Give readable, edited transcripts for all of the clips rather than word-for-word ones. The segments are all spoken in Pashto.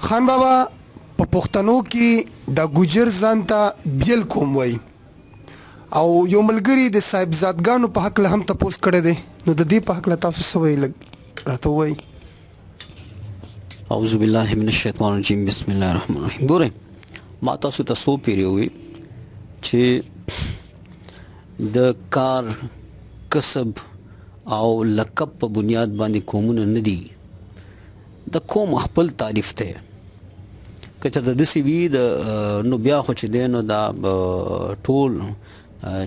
خان بابا، په پښتنو کې د ګجر ځان ته بیل قوم وایي او یو ملګري د صاحبزادګانو په هکله هم تپوس کړی دی، نو د دې په هکله تاسو څه وایئ، لږ راته ووایئ. اعوذ بالله من الشیطان الرجیم، بسم الله الرحمن الرحیم. ګورئ، ما تاسو ته څو پیرې ووی چې د کار، کسب او لقب په بنیاد باندې قومونه نه دي. د قوم خپل تعریف دی. که چېرته داسې وي د نو بیا خو چې دی نو دا ټول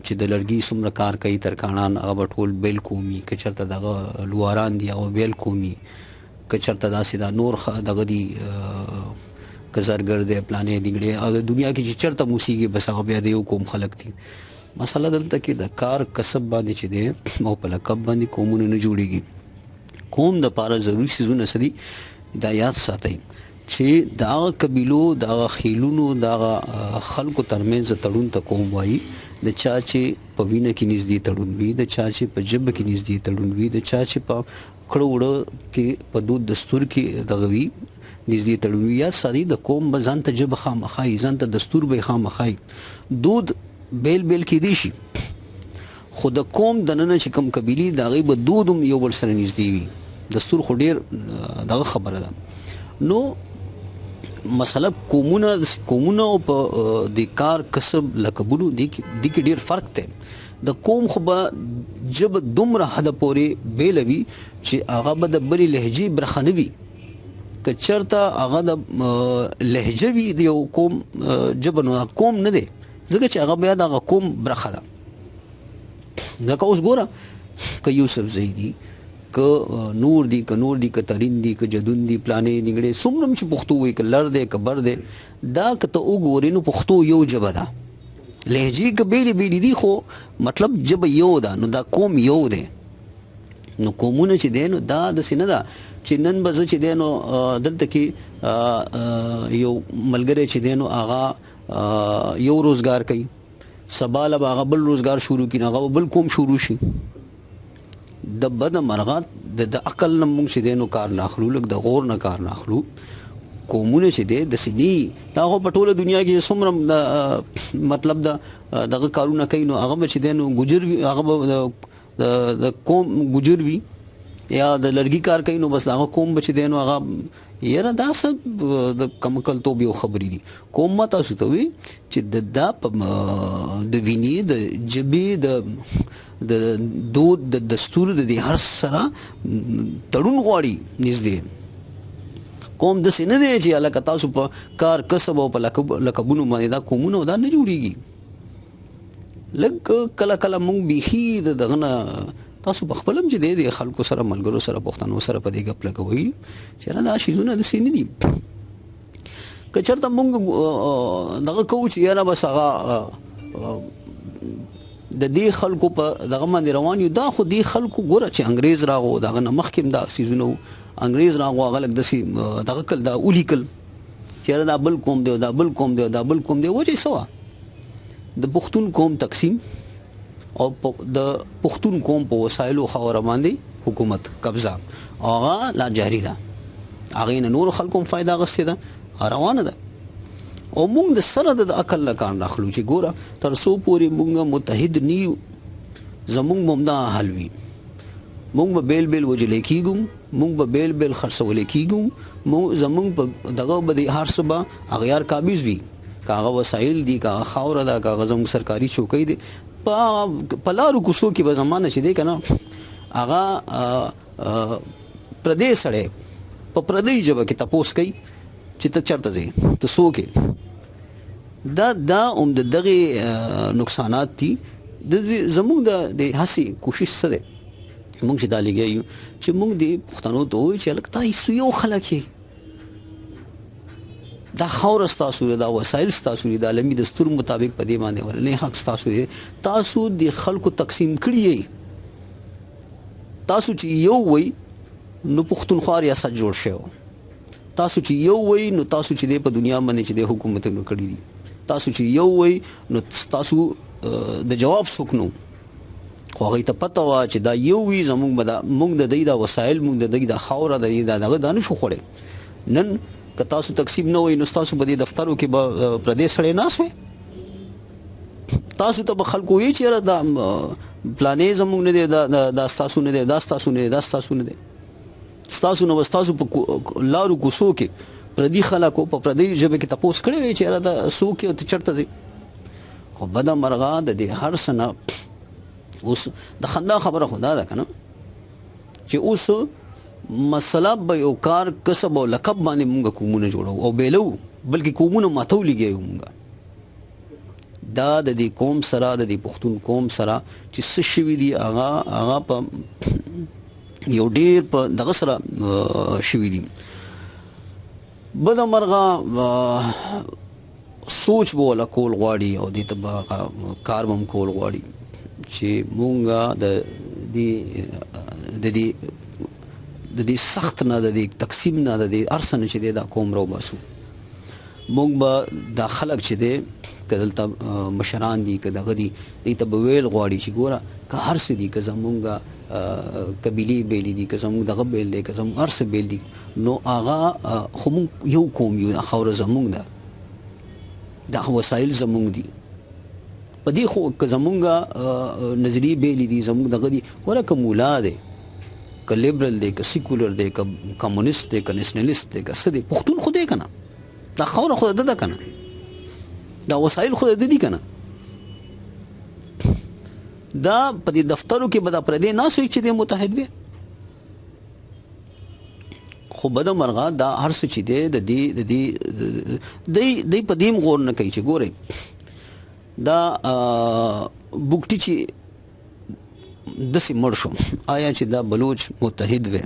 چې د لرګي څومره کار کوي ترکاڼان، هغه به ټول بیل قومي، که چېرته دغه لواران دي هغه بیل قومي، که چېرته داسې دا نور دغه دي، که زرګر دی، پلانې دینګړې، او د دنیا کې چې چېرته موسیږي بس هغه بیا د یو قوم خلک دي. مسله دلته کې د کار کسب باندې چې دی او په لقب باندې قومونه نه جوړیږي. قوم د پاره ضروري څیزونه څه دي دا یاد ساتئ چې د هغه قبیلو، د هغه خیلونو، د هغه خلکو ترمنځ تړون ته قوم وایي، د چا چې په وینه کې نږدې تړون وي، د چا چې په ژبه کې نږدې تړون وي، د چا چې په کړه وړه کې، په دود دستور کې دغه وي، نږدې تړون وي. یاد ساتئ، د قوم به ځان ته ژبه خامخا وي، ځان ته دستور به یې خامخا وي. دود بیل بیل کېدی شي، خو د قوم دننه چې کوم قبیلې د هغې به دود هم یو بل سره نږدې وي. دستور خو ډېر دغه خبره ده. نو مسله قومونه او په د کار کسب لقبونو دي کې ډېر فرق دی. د قوم خو به ژبه دومره حده پورې بېله وي چې هغه به د بلې لهجې برخه نه وي. که چېرته هغه د لهجه وي د یو قوم ژبه، نو قوم نه دی، ځکه چې هغه بیا د هغه قوم برخه ده. ځکه اوس ګوره، که یوسف زی دي، که نور دي، که ترین دي، که جدون دي، پلانې نیګړې، څومره هم چې پښتو وایي، که لر دی که بر دی، دا که ته وګورې نو پښتو یو ژبه ده. لهجې که بېلې بېلې دي خو مطلب ژبه یو ده، نو دا قوم یو دی. نو قومونه چې دی نو دا داسې نه ده چې نن به زه چې دی نو دلته کې یو ملګری چې دی نو هغه یو روزګار کوي، سبا له به هغه بل روزګار شروع کړي، نو هغه به بل قوم شروع شي. د بده مرغه د عقل نه موږ چې دی نو کار نه اخلو، لږ د غور نه کار نه اخلو. قومونه چې دی داسې دي، دا خو په ټوله دنیا کې څومره د مطلب د دغه کارونه کوي نو هغه به چې دی نو ګجر وي، هغه به د قوم ګجر وي، یا د لرګي کار کوي نو بس هغه قوم به چې دی نو هغه یاره دا څه د کمکلتوب یو خبرې دي. قوم ما تاسو ته وي چې د دا د وینې، د ژبې، د دود، د دستور، د دې هر سره تړون غواړي نږدې. قوم داسې نه دی چې هلکه تاسو په کار کسب او په لقبونو باندې دا قومونه دا نه جوړیږي. لږ کله کله موږ بیخي د دغه نه تاسو په خپل هم چې دی د خلکو سره، ملګرو سره، پښتنو سره په دې ګپ لګوئ چې نه دا شیزونه داسې نه دي. که چېرته موږ دغه کوو چې یاره بس هغه د دې خلکو په دغه باندې روان یو، دا خو دې خلکو ګوره چې انګرېز راغو، د هغه نه مخکې هم دا څیزونه وو. انګرېز راغو، هغه لږ داسې دغه کړل، دا ولیکل چې یاره دا بل قوم دی، دا بل قوم دی، دا بل قوم دی. وجه یې څه وه؟ د پښتون قوم تقسیم او د پښتون قوم په وسایلو خاوره باندې حکومت قبضه، هغه لا جاري ده. هغې نه نورو خلکو هم فایده اخیستې ده، روانه ده. او موږ د سره د عقل نه کار نه اخلو چې ګوره تر څو پورې موږ متحد نه یو، زموږ به همدا حل وي. موږ به بیل بیل وژلی کېږو، موږ به بیل بیل خرڅولی کېږو، موږ زموږ په دغه به د هر څه به اغیار قابض وي، که هغه وسایل دي، که هغه خاوره ده، که هغه زموږ سرکاري چوکۍ دي. په لارو کوڅو کې به زمانه چې دی که نه هغه پردی سړی په پردۍ ژبه کې تپوس کوي چې ته چېرته ځې، ته څوک یې. دا هم د دغې نقصانات دي. زموږ د هسې کوشش څه دی، موږ چې دا لګیا یو چې موږ دې پښتنو ته ووایو چې هلک تاسو یو خلک یئ، دا خاوره ستاسو ده، دا وسایل ستاسو دي، د عالمي دستور مطابق په دې باندې اولنی حق ستاسو دی. تاسو د خلکو تقسیم کړي یئ. تاسو چې یو وئ نو پښتونخوا ریاست جوړ شوی، تاسو چې یو وئ نو تاسو چې دی په دنیا باندې چې دی حکومتونه کړي دي، تاسو چې یو وئ نو تاسو د جواب څوک نو. خو هغوی ته پته وه چې دا یو وي، زموږ به دا، موږ د دوی دا وسایل، موږ د دوی دا خاوره، د دوی دا دغه دا نه شو خوړی. نن که تاسو تقسیم نه وای نو تاسو په دې دفترو کې به پردې سړی ناست وي، تاسو ته به خلکو وی چې یاره دا پلانې زموږ نه دی، دا ستاسو نه دی، دا ستاسو نه دی، دا ستاسو نه دی. ستاسو نو ستاسو په لارو کوڅو کې پردي خلکو په پردي ژبه کې تپوس کړی وي چې یاره دا څوک یې او ته چېرته ځې. خو بده مرغه د دې هر څه نه اوس د خندا خبره خو دا ده که نه چې اوس مسله به یو کار کسب او لقب باندې مونږ قومونه جوړو او بیلو، بلکې قومونه ماتو لګي یو مونږ. دا د دې قوم سره، د دې پښتون قوم سره چې څه شوي دي هغه په یو ډیر په دغه سره شوي دي. بده مرغه سوچ به ولا کول غواړي او دې ته به کار به هم کول غواړي چې مونږ د دې سخت نه، د دې تقسیم نه، د دې هر څه نه چې دی دا قوم راوباسو. مونږ به دا خلک چې دی که دلته مشران دي که دغه دي، دوی ته به ویل غواړي چې ګوره که هر څه دي، که زمونږ قبیلې بېلې دي، که زمونږ دغه بېل دی، که زمونږ هر څه بېل دي، نو هغه خو مونږ یو قوم یو، دا خاوره زمونږ ده، دا وسایل زمونږ دي. په دې خو که زمونږ نظریې بېلې دي، زمونږ دغه دي، ګوره که مولا دی، که لیبرل دی، که سیکولر دی، که کمونیست دی، که نشنلیست دی، که څه دی، پښتون خو دی که نه، دا خاوره خو د ده که نه، دا وسایل خو د ده دي که نه. دا په دې دفترو کې به دا پردی ناست وي چې دی متحد وي. خو بده مرغه دا هر څه چې دی د دې د دې دی په دې هم غور نه کوي چې ګورئ دا بوګټي چې داسې مړ شو، آیا چې دا بلوچ متحد وي،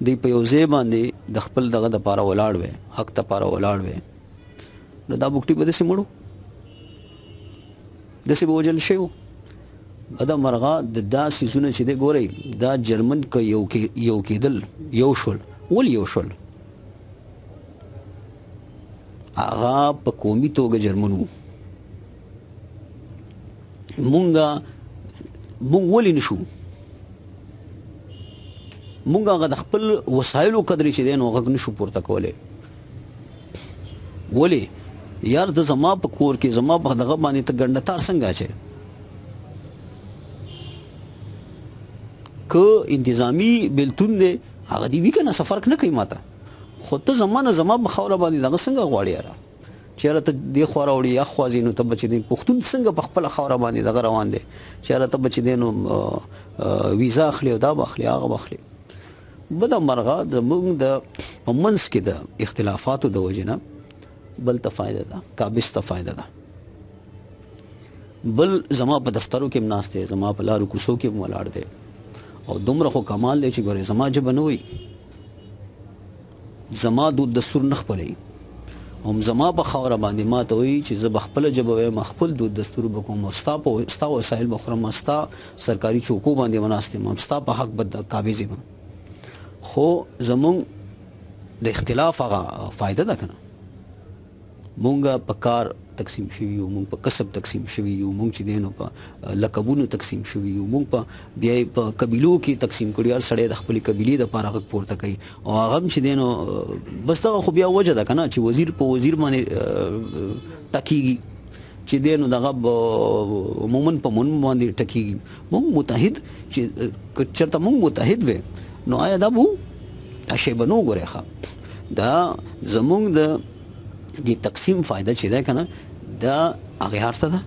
دی په یو ځای باندې د خپل دغه دپاره ولاړ وي، حق دپاره ولاړ وي، نو دا بوګټي به داسې مړو، داسې به وژل شوی و. بده مرغه د دا څیزونه چې دی ګورئ دا جرمن که یو کېدل، یو شول، ولې یو شول؟ هغه په قومي توګه جرمن وو. مونږ ولې نشو؟ مونږ هغه د خپل وسایلو قدرې چې دی نو غږ نشو پورته کولی. ولې؟ یار د زما په کور کې زما په دغه باندې ته ګنډه تار څنګه اچوې؟ که انتظامی بیلتون دی هغه دی وي که نه، څه فرق نه کوي ماته، خو ته زما نه زما په خاوره باندې دغه څنګه غواړې یاره چې یاره ته دې خوا راوړې یا خوا ځې، نو ته به چې دی پښتون څنګه په خپله خاوره باندې دغه روان دی چې یاره ته به چې دی نو ویزا اخلې او دا به اخلې هغه به اخلې. بده مرغه زموږ د په منځ کې د اختلافاتو د وجې نه بل ته فایده ده، قابض ته فایده ده. بل زما په دفترو کې هم ناست دی، زما په لارو کوڅو کې هم ولاړ دی، او دومره خو کمال دی چې ګورې زما ژبه نه وایي، زما دود دستور نه خپلوي، هم زما په خاوره باندې ما ته وایي چې زه به خپله ژبه وایم، خپل دود دستور به کوم، ستا په ستا وسایل به خورم، ستا سرکاري چوکو باندې به ناست یم، ستا په حق به قابض یم. خو زمونږ د اختلاف هغه فایده ده که نه، مونږ په کار تقسیم شوي یو، مونږ په کسب تقسیم شوي یو، مونږ چې دی نو په لقبونو تقسیم شوي یو، مونږ په بیا په قبیلو کې تقسیم کړي، هر سړی د خپلې قبیلې دپاره غږ پورته کوي، او هغه هم چې دی نو بس دغه خو بیا وجه ده که نه چې وزیر په وزیر باندې ټکیږي، چې دی نو دغه مومن په مومن باندې ټکیږي. مونږ متحد چې که چېرته مونږ متحد وی نو آیا دا به دا شی به نه وګورئ. ښه دا زمونږ د دې تقسیم فایده چې ده که نه دا هغې هر څه ده.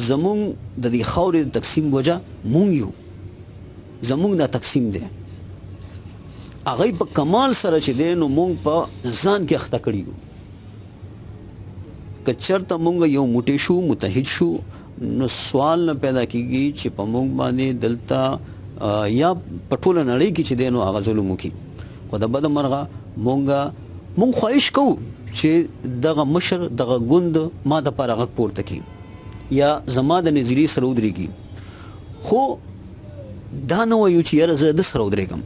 زمونږ د دې خاورې د تقسیم وجه مونږ یو، زمونږ دا تقسیم دی. هغوی په کمال سره چې دی نو مونږ په ځان کې اخته کړي یو. که چېرته مونږ یو موټی شو، متحد شو، نو سوال نه پیدا کیږي چې په مونږ باندې دلته یا په ټوله نړۍ کې چې دی نو هغه ظلم وکړي. خو د بده مرغه مونږ خواهش کوو چې دغه مشر دغه ګوند ما دپاره غږ پورته کړي یا زما د نظریې سره ودرېږي، خو دا نه وایو چې یاره زه د سره ودرېږم،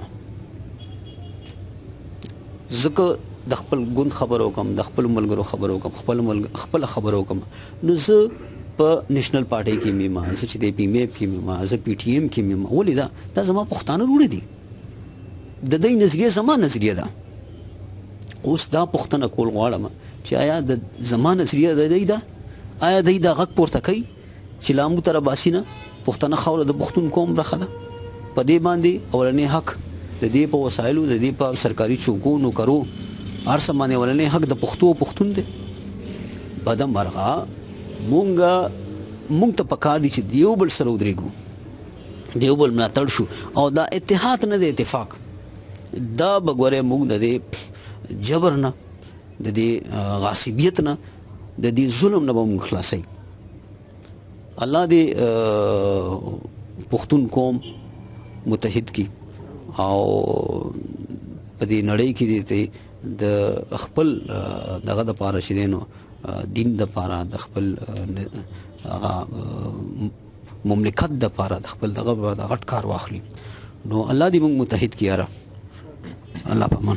ځکه د خپل ګوند خبره وکړم، د خپل ملګرو خبره وکړم، خپله خبره وکړم. نو زه په نېشنل پارټۍ کې یم، زه چې دی پي ایم ایف کې یم، زه پي ټي ایم کې یم. ولې دا زما پښتانه وروڼه دي، د دوی نظریه زما نظریه ده. اوس دا پوښتنه کول غواړم چې آیا د زما نظریه د دی ده؟ آیا دی دا غږ پورته کوي چې لامو تر باسي نه پښتنه خاوره د پښتون قوم برخه ده؟ په دې باندې اولنې حق د دې په وسایلو، د دې په سرکاري چوکو، نوکرو، هر څه باندې اولنې حق د پښتو او پښتون دی. بده مرغه مونږ ته پکار دي چې د یو بل سره ودرېږو، د یو بل ملاتړ شو، او دا اتحاد نه د اتفاق دا به ګوره موږ د دې جبر نه، د دې غاصبیت نه، د دې ظلم نه به موږ خلاصوي. الله دې پښتون قوم متحد کی او په دې نړۍ کې دې د خپل دغه د پاره چې دینو دین د پاره، د خپل هغه مملکت د پاره، د خپل دغه د غټ کار واخلي. نو الله دې موږ متحد کی یاره. الله پامان.